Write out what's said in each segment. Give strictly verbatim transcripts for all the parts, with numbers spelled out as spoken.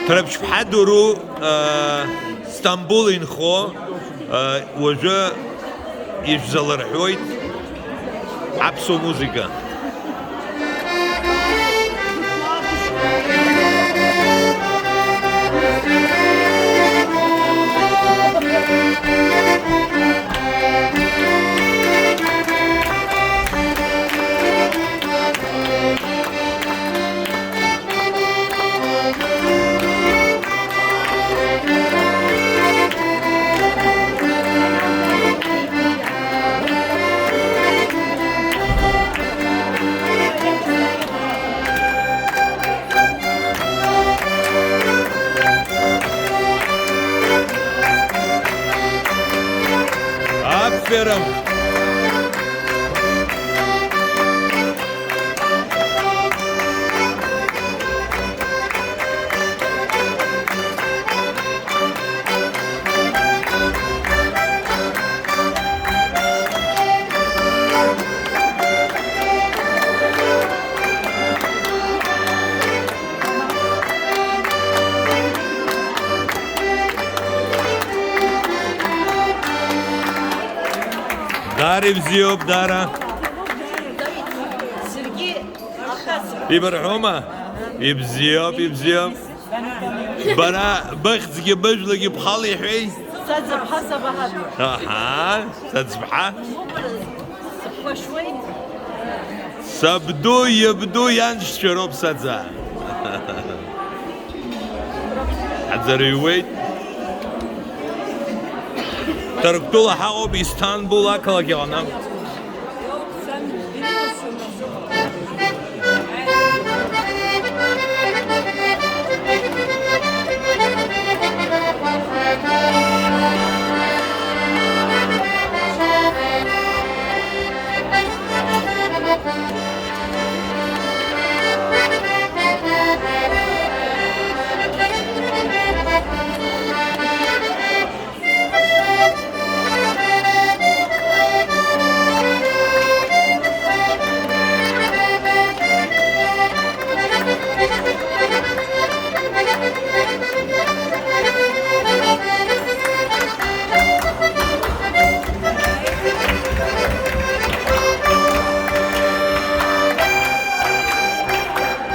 Ҳарапчԥҳа Дуру, э, Стамбул инхо, э, уажәы ишәзалырҳәуеит аԥсуа музыка. Аԥшәарам! Дара ибзиоуп, дара. Ибарҳәома? Ибзиоуп, ибзиоуп. Бара быхьӡгьы быжәлагьы бхала иҳәеи? Саӡаԥҳа сабаҳаби. Аҳа, саӡбҳа. Сыԥхашуеит. Сабду, иабду, ианшьцәа роуп саӡа. Аӡырҩуеит. Ҭырқәтәыла ҳаҟоуп, Истамбул ақалақь аҟны.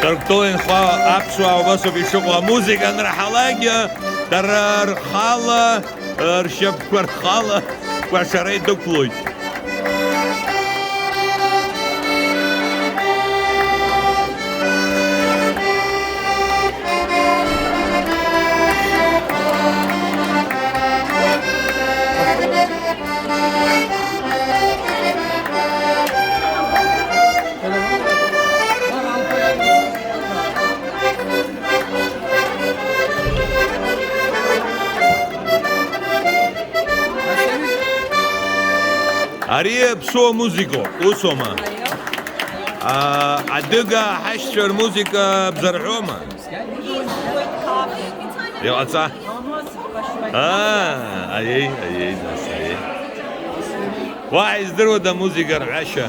Ҭырқәтәыла инхо аԥсуаа убасоуп ишыҟоу, амузыка анраҳалак, дара рхала, ршьапқәа рхала, кәашара идәықәлоит. Ари аԥсуа музыкоуп, усоума? А, адыга ҳашьцәа рмузыка бзарҳәома? Иҟаҵа. Аа, аиеи, аиеи, нас, аиеи. Уаҳа издыруада амузыка рҳәашьа?